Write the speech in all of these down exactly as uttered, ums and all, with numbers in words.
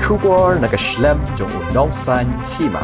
Khubor na ka shlem jong u nongsaiñ hima.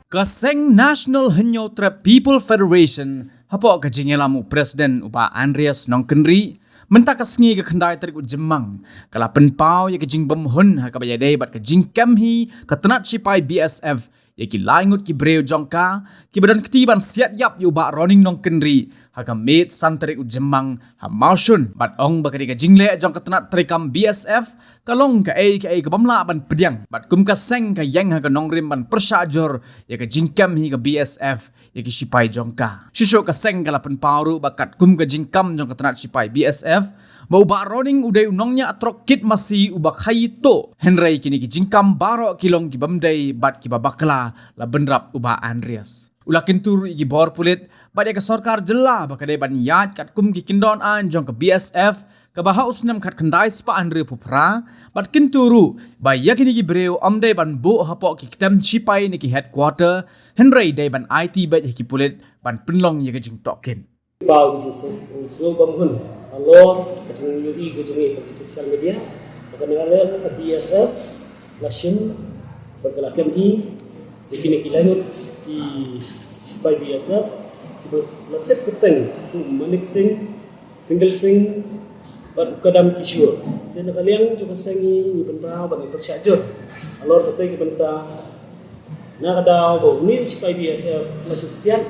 Ka seng National Hynñiewtrep People Federation hapoh ka jingïalam u President u Bah Andreas Nongkynrih, mynta ka sngi ka khyndai tarik u Jymmang, ka la pynpaw ïa ka jingbymhun ha kaba ïadei bad ka jingkem hi ka tnat shipai B S F ïa ki lai ngut ki briew jong ka, kiba don kti ban siat ïap ïa u Bah Ronning Nongkynrih ha ka miet san tarik u Jymmang ha Mawshun, bad ong ba ka dei ka jingleh jong ka tnat treikam B S F ka long kaei kaei kaba ym lah ban pdiang, bad kum ka seng ka ïeng ha ka nongrim ban pyrshah jur ïa ka jingkem hi ka B S F ïa ki shipai jong ka. Shuh shuh ka seng ka la pynpaw ruh ba katkum ka jingkam jong ka tnat shipai B S F, ba u Bah Ronning u dei u nongñiah trok kit masi uba khaïi tuh, hynrei kine ki jingkam baroh ki long ki bym dei bad kiba bakla, la bynrap u Bah Andreas. U la kyntu ruh ïa ki bor pulit bad ïa ka sorkar jylla ba ka dei ban ïaid katkum ki kyndon aiñ jong ka B S F, kaba ha u snem khatkhyndai spah hynriewphew phra, bad kyntu ruh ba ïa kine ki briew ym dei ban buh hapoh ki ktem shipai ne ki headquarter, hynrei dei ban aiti beit ha ki pulit ban pynlong ïa ka jingtohkit. Pynpaw ka jingsngew, jingsngewbha hun halor ka jingïohi ka jong ngi ha social media ba ka nongrim ka B S F la shim bad ka la kem hi ïa kine ki lai ngut ki shipai B S F kiba la tip kyrteng u Manik Singh, Single Singh bad u Kadam Kishore. Te na ka liang jong ka seng ngi, ngi pynpaw bad ngi pyrshah jur halor katei ka bynta, na ka daw ba une u shipai B S F u la shu siat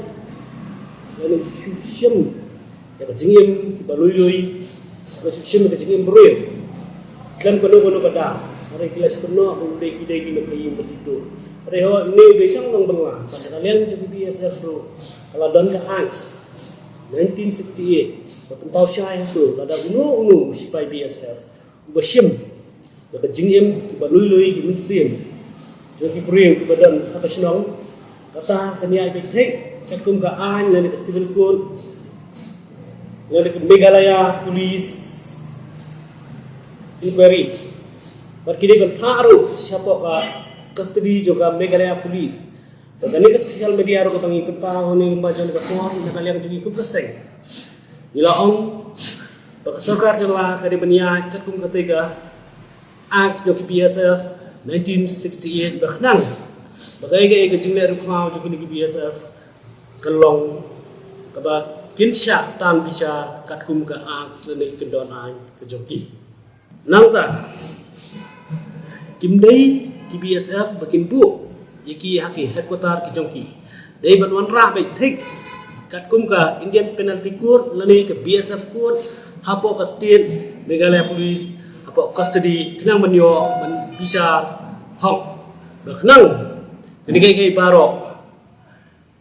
lane u la shu shim ïa ka jingim kiba lui lui, u la shu shim ïa ka jingim briew khlem kano kano ka daw. Hynrei ki la shu kynnoh ba u dei, ki dei ki nongkhaïi masi tuh. Hynrei hooid, une u dei tang u nongbylla. Bad na ka liang jong ka B S F ruh ka la don ka Act nineteen sixty-eight ba pynpaw shai hato lada uno uno u shipai B S F uba shim ïa ka jingim kiba lui lui, ki mynsiem jong ki briew kiba don ha ka shnong, kata kan ïaid beit thik katkum ka aiñ lane ka Civil Code lane ka Meghalaya Police Inquiry. Bad ki dei ban phah ruh shapoh ka custody jong ka Meghalaya Police. Bad kane ka social media ruh kaba ngi pynpaw ha kane ka por, na ka liang jong ngi kum ka seng, ngi la ong ba ka sorkar jylla ka dei ban ïaid katkum katei ka Act jong ki B S F nineteen sixty-eight, ba khnang ba kaei kaei ka jingleh riewkhlaw jong kine ki B S F kan long kaba kin shah tan bishar katkum ka Act lane ki kyndon aiñ ka jong ki. Nangta kim dei ki B S F ba kin buh ïa ki ha ki headquarter ki jong ki. Dei ban wanrah beit thik katkum ka Indian Penalty Code lane ka B S F Code hapoh ka State Meghalaya Police, hapoh custody, khnang ban ïoh ban bishar hok, ba khnang kine kiei kiei baroh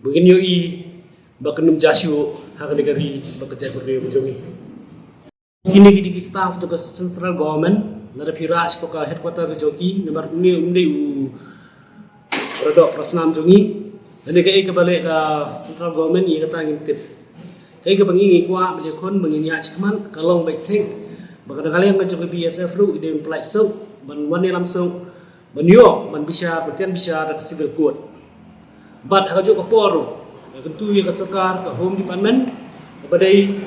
ba kin ïohi ba kan ym jia shuh ha kane ka ri bad ka jaitbynriew ka jong ngi. Kine ki dei ki staff jong ka central government, lada phi rah shapoh ka headquarter ka jong ki, namar une um dei u para doh para snam jong ngi. Lane kaei kaba leh ka central government, ïa kata ngim tip. Kaei kaba ngi ngi kwah ban ïakhun, ba ngin ïaid shakhmat, ka long beit thik ba ka, na ka liang ka jong ka B S F ruh i dei ban pyllait suk, ban wan ïalam suk, ban ïoh ban bishar, ban tian bishar da ka Civil Court. Bad ha kajuh ka por ruh, nga kyntu ïa ka sorkar, ka Home Department, kaba dei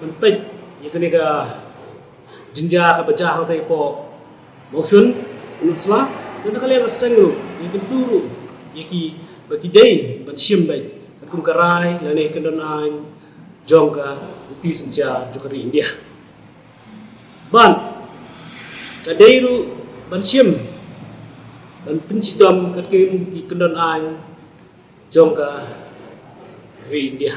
ban peit ïa kane ka jingjia kaba jia hangtei hapoh Mawshun, Pynursla, na ka liang ka seng ruh nga kyntu ruh ïa ki ba ki dei ban shim beit katkum ka rai lane ka kyndon aiñ jong ka riti synshar jong ka ri India. Bad ka dei ruh ban shim, ban pynshitom katkum ki kyndon aiñ jong ka ri India.